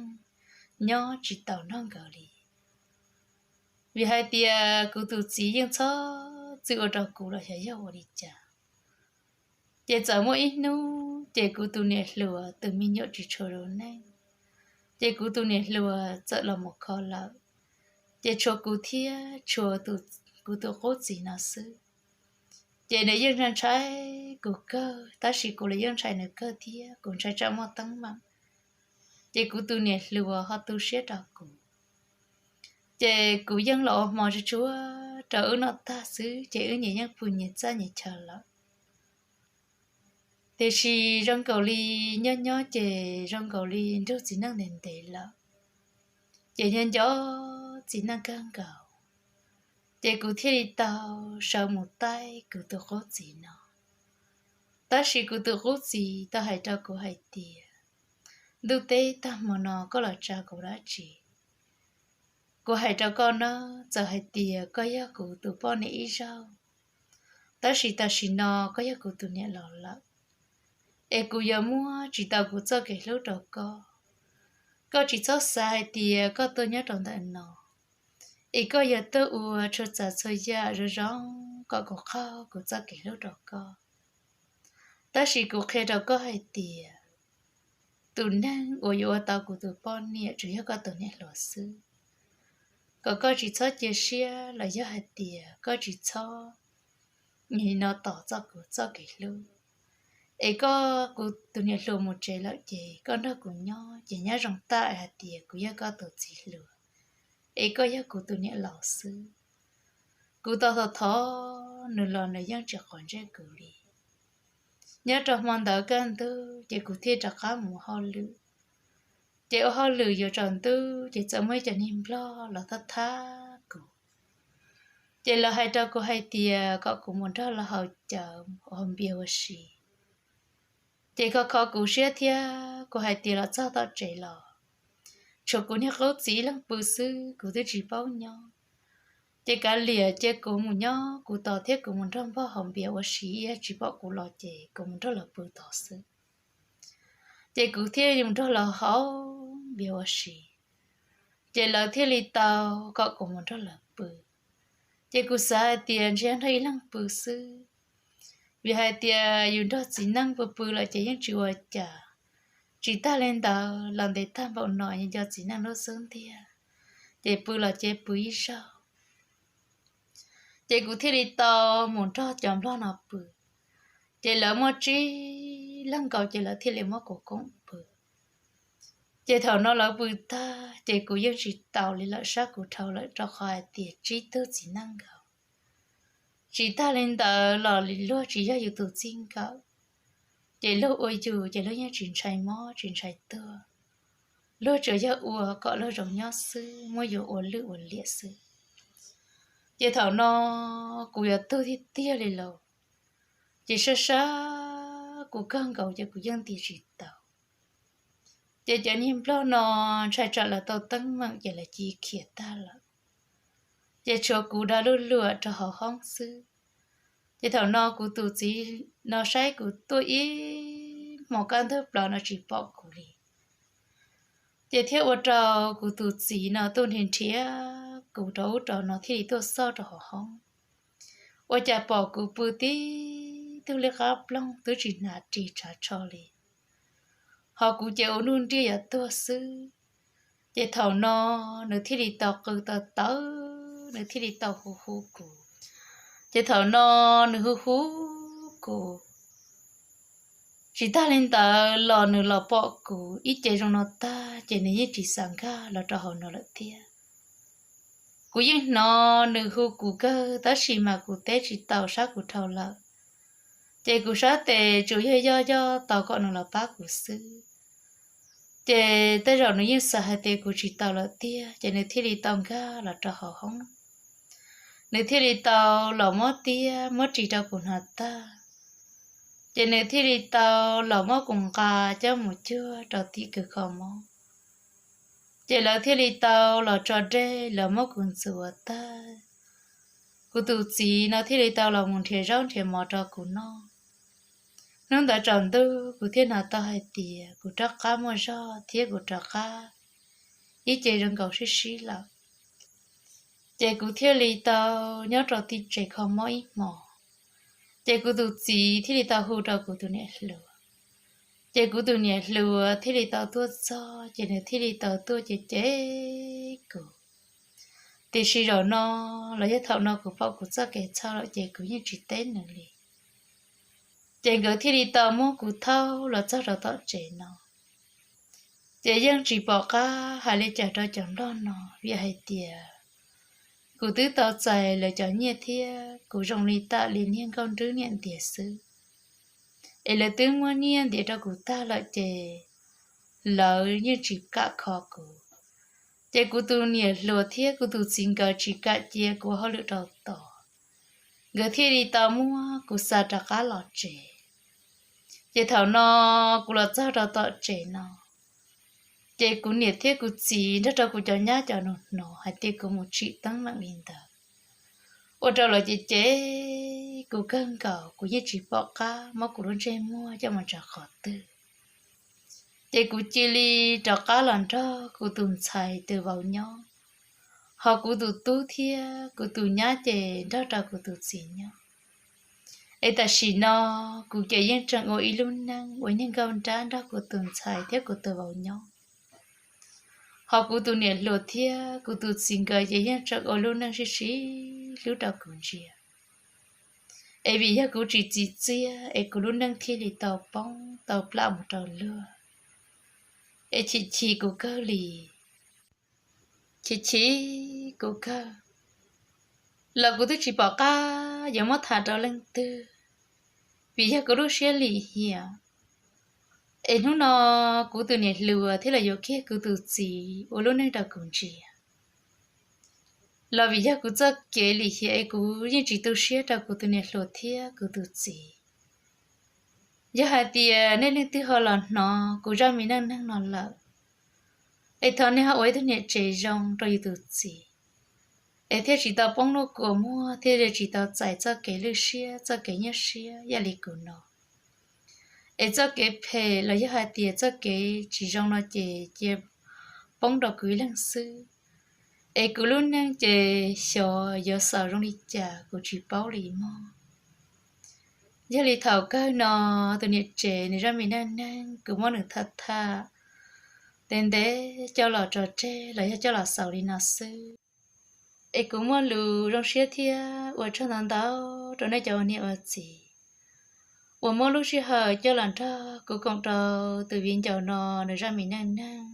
nyob tsis taus nrog nkawd li. Vim hais tias kuv tus txiv yeej txhob txwm ua rau kuv los xyov yog ua li cas. Ces txawm muaj ib hnub ces kuv tus niam hluas tus me nyuam tsis tshua zoo neej, ces kuv tus niam hluas txawm los mus kho lawm, ces tshuav kuv thiab tshuav kuv tus qub txiv no xwb. Ces nws yeej ntshai kuv kawg, tab sis kuv los yeej ntshai nws kawg thiab, kuv ntshai tsam muaj teeb meem, ces kuv tus niam hluas ho tu siab rau kuv. Ces kuv yeej los ua hmo tsuag tsuag rau wb noj tag xwb, ces wb nyias yeej pw nyias txaj nyias chaw lawm. Tiam sis zoo nkaus li nyob nyob ces zoo nkaus li nrug txiv neej ntev ntev lawm, ces nyob nco txiv neej kawg nkaus, ces kuv thiaj li tau sawv mus taij kuv tus qub txiv no. Tab sis kuv tus qub txiv tau hais rau kuv hais tias, ntuj teb tag hmo no koj los tsa kuv dab tsi? Kuv hais rau koj na, txawm hais tias koj yog kuv tus poj niam ib zaug, tab sis tam sim no koj yog kuv tus niam laus lawm, es kuv yuav muab tsis tau kuv txoj kev hlub rau koj. Koj tsis txhob xav hais tias koj tuaj nyob rau ntawm no, es koj yuav tuaj ua txhua tsav txhua yam zoo zoo kom kuv qaug kuv txoj kev hlub rau koj. Tab sis kuv qhia rau koj hais tias, tus neeg uas yuav ua tau kuv tus poj niam tsuas yog koj tus niam hluas xwb. Kom koj tsis txhob cia siab los yog hais tias koj tsis txhob nim no tos txoj kuv txoj kev hlub. Es koj kuv tus niam hluas mus tsev lawm ces koj nrog kuv nyob ces nyob zoo tag hais tias kuv yog koj tus txiv hluas, es koj yog kuv tus niam laus xwb. Kuv tau thov thov nws los nws yeej tsis quav ntsej kuv li. Nyob rau hmo ntawd kaj ntug ces kuv thiaj rov qab mus hauj lwm. Ces ua hauj lwm yuav tsaus ntuj ces txawm muaj ib cov niag nplog los thab thab kuv. Ces lawv hais rau kuv hais tias kom kuv mus nrog lawv haus cawv haus npias ua si. Ces kho kho kuv siab thiab kuv hais tias los txog tom tsev los tshuav kuv niag qub txiv ib leeg pw xwb, kuv twb tsis paub nyob. Ces kav liam cia kuv mus nyob kuv tos thiab kuv mus nrog npog haus npias ua si, yog tsis pom kuv los ces kuv mus nrog lawv pw tod xwb. Ces kuv thiaj mus nrog lawv haus npias ua si, ces lawv thiaj li tau kom kuv mus nrog lawv pw. Ces kuv xav hais tias ntshe nrog ib leeg pw xwb, vim hais tias yus nrog txiv neej pw pw lawm ces yeej tsis ua cas. Tsis tag li ntawd los ntev tag npaum no nco txiv neej lub xub ntiag, ces pw los ces pw ib zaug. Ces kuv thiaj li tau mus nrog cov nplog no pw. Ces lawv muaj tsib leeg nkaus ces lawv thiaj li muab kuv koom pw. Ces thaum no lawv pw tag ces kuv yeej tsis taus li lawm, sab kuv dhau lawm rau qhov hais tias tsib tug txiv neej nkaus. Tsis tag li ntawd los luag tsis yog yus tus txij nkawm, ces luag ua yus ces luag yeej tsis ntshai mob tsis ntshai tuag. Luag tsuas yog ua kom luag zoo nyob xwb, muab yus ua lwj ua liam xwb. Ces thaum no kuv yuav tuag tiag tiag li lauj. Ces sab sab kuv kawg nkaus ces kuv yeej nti tsis tau. Ces cov niag nplog no ntshai tsam lawv tau teeb meem ces lawv cia khiav tag lawm. Ces tshuav kuv da luj luam rau hauv hoob xwb. Ces thaum no kuv tus txiv no saib kuv tuaj ib hmos kaj ntug plaws no tsis pom kuv li. Ces thiaj ua rau kuv tus txiv no tuaj nrhiav nrhiav kuv rau ub rau no thiaj li tuaj xauj rau hauv hoob. Ua cas pom kuv pw tib tug liab qab ploog twb tsis hnav ris tshav tsho li, ho kuv ces ua nuj nriaj yuav tuag xwb. Ces thaum no nws thiaj li tau qw tau tawv, nws thiaj li tau hu hu kuv. Ces thaum no nws hu hu kuv tsis tag li ntawd los nws los pom kuv ib ce zoo no tag ces nws yeej tsis xav nkag los rau hauv no lawm thiab. Kuv yeej hnov nws hu kuv kawg tab sis mas kuv teb tsis tau sab kuv dhau lawm. Ces kuv sab tes tsuas yog yoj yoj tos kom nws los pab kuv xwb. Ces tej zaum nws yeej xav hais tias kuv tsis tau lawm tiag ces nws thiaj li tau nkag los rau hauv hoob. Nws thiaj li tau los muab tiab muab ris rau kuv hnav tag, ces nws thiaj li tau los muab kuv nqa coj mus cuag rau tim kws kho mob. Ces lawv thiaj li tau los tso dej los muab kuv ntxuav tag. Kuv tus txiv no thiaj li tau los mus nrhiav zaub nrhiav mov rau kuv noj. Hnub ntawd tsaus ntuj kuv thiaj hnov tau hais tias kuv rov qab muaj zog thiab kuv rov qab ib ce zoo nkaus sib sib lawm. Ces kuv thiaj li tau nyob rau tim tsev kho mob ib hmos. Ces kuv tus txiv thiaj li tau hu rau kuv tus niam hluas. Ces kuv tus niam hluas thiaj li tau tuaj txog ces nws thiaj li tau tuaj cem cem kuv. Tiam sis zaum no los yog thaum no kuv pom kuv txoj kev txhawj lawm ces kuv yeej tsis teb nws li. Ces nkawd thiaj li tau muab kuv thauj los txog rau tom tsev no. Ces yeej tsis pom qab hais li cas rau cov nplog no vim hais tias kuv twb tau txais lawv cov nyiaj thiab kuv zoo li tam li niag nkauj nrwb niam ntiav xwb. Es lawv twb muab nyiaj ntiav rau kuv tag lawm ces lawv yeej tsis kam kho kuv. Ces kuv tus niam hluas thiab kuv tus txiv nkawd tsis kam cia kuv hauj lwm rau tod, nkawd thiaj li tau muab kuv xa rov qab los tsev. Ces thaum no kuv los txog rau tom tsev no, ces kuv niam thiab kuv txiv nrog rau kuv cov nyab cov nus hnov hais tias kuv mus tsim teeb meem li ntawd, ua rau lawv cem cem kuv kawg nkaus, kuv yeej tsis pom qab muab kuv lub ntsej muag coj mus tso qhov twg. Ces kuv cia li rov qab los nrog kuv tus ntxhais tus vauv nyob, ho kuv tus tub thiab kuv tus nyab ces nrog rau kuv tus txiv nyob. Es tam sim no kuv ces yeej tseem ua ib lub neej ua niag nkauj nrab nrog kuv tus ntxhais thiab kuv tus vauv nyob. Ho kuv tus niam hluas thiab kuv tus txiv nkawd ces yeej tseem ua lub neej sib sib hlub rau kuv ntsia. Es vim yog kuv tsis txi txiaj es kuv lub neej thiaj li tau poob tau plam mus rau luag. Es chim chim kuv kawg li, chim chim kuv kawg, los kuv twb tsis pom qab yuav muab tham rau leej twg, vim yog kuv lub siab lim hiam. Es hnub no kuv tus niam hluas thiaj los yuav kiag kuv tus txiv ua lub neej rau kuv ntsia, los vim yog kuv txoj kev lim hiam es kuv yeej tsis tu siab rau kuv tus niam hluas thiab kuv tus txiv. Yog hais tias nej leej twg ho los hnov kuv zaj me neej neeg no lawm, es thov nej ho ua ib tug niam tsev zoo rau yus tus txiv, es thiaj tsis tau poob noj kua muag thiaj tsis tau txais txoj kev lwj siab txoj kev nyuaj siab ib yam li kuv no. Es txoj kev phem los yog hais tias txoj kev tsis zoo no ces cia poob rau kuv ib leeg xwb. Es kuv lub neej ces xyov yuav xaus zoo li cas kuv tsis paub li mog. Yog li thaum kawg no tus niam tsev nws zaj me neej neeg kuv muab nws tham tham ntev ntev coj los tso tseg los yog coj los xaus li no xwb. Es kuv muaj lus zoo siab thiab ua tsaug ntau ntau rau nej cov ua niam ua txiv uas muab lub sij hawm coj los nrog kuv koom rau tus viv ncaus no nws zaj me neej neeg.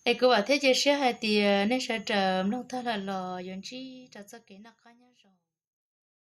Es kuv vam thiab cia siab hais tias nej sawv daws mloog tag lawm los yuav ntsib rau txoj kev noj qab nyob zoo.